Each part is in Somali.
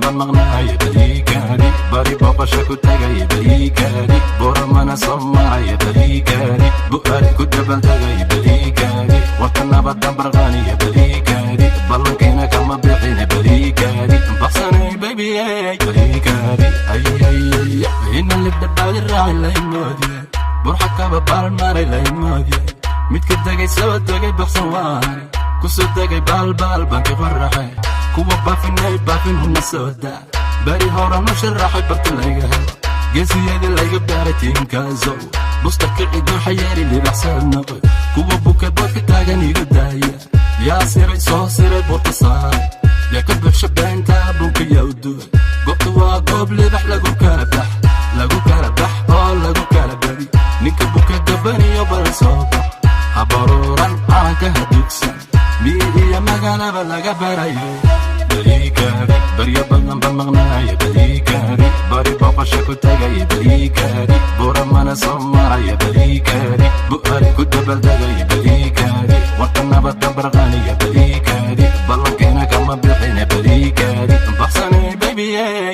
Badan baan maqnaaya, baliikaadi. Bari boqosha ku tagay, baliikaadi. Boramana soo maraya, baliikaadi. Bu'aali ku dabaldegay, baliikaadi. Warka nabadan barqaaniya, baliikaadi. Ballankiina kama bixine, baliikaadi. Baxsanay baby, baliikaadi. Ayayaya, ina libdhabaadi raaci laymoodye, burxa kaba baalmaray laymoodye, midka degay soo degay baxsan waane kusoo degay baalbaal banki qoraxe, kuwa baafinay baafin huna soo daa. Bari horanu sharaxay barti layga helo, geesiyadii layga baaray tiimkaasow busta kici duuxa yeeri libaxsan noqoy, kuwa buka boodka taagan iga daaya. Yaa siray soo siray buurta saaray, yaa ka buuxsha beenta bunka yaa u duway. Goobta waa goob libax lagu kala bax, lagu kala bax oo lagu kala badi. Ninka buka gabaniyo bala soo bax, habaruuran calanka hadugsan, miyi iyo magaalaba laga barayo. Baliikaadi, baryo badan baan maqnaaya, baliikaadi. Bari boqosha ku tagay, baliikaadi. Buramana soo maraya, baliikaadi. Bu'aali ku dabaldegay, baliikaadi. Warka nabada barqaniya, baliikaadi. Ballankiina kama bixine, baliikaadi. Baxsanay baby,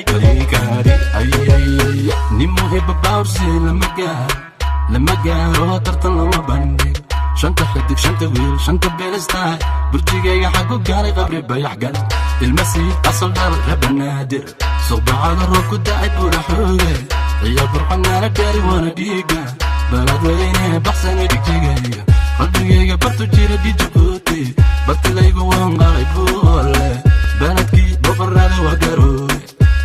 baliikaadi. Ayayaya, nin muhiba bawrsi lama gaaro, lama gaaro, tartan lama bandhigo. Shanta xidig, shanta wiil, shanta beelistahay, burjigayga xagu gaalay, qabri bayax gal, ilmasiid asal dhal rabanaadir, suqbacada roob ku dacay, buura xooge ciya burcanaana gaari waana dhiiga baladweyne, baxsana dhigjigayga, qalbigayga bartu jira dhijibuuti, bartilaygu waan qalay buole, baladkii boqorada waa Garoowe,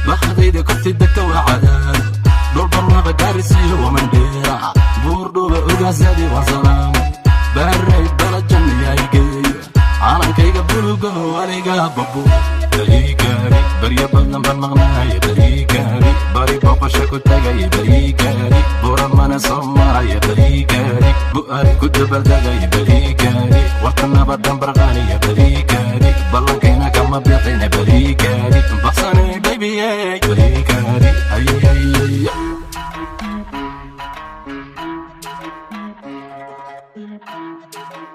baxdayda korti degta waa Cadaado, dhul barwaaqa Gaarisiyo waa Mandheera, Buurdhuba ogaasadii waa salaamay, baaray balad janniyay geeyo, calankayga bulugo aniga babu. Baliikaadi, baryo badan baan maqnaaya, baliikaadi. Bari boqosha ku tagay, baliikaadi. Buramana soo maraya, baliikaadi. Bu'aali ku dabaldegay, baliikaadi. Warka nabadan barqaniya, baliikaadi. Ballankiina kama bixine, baliikaadi.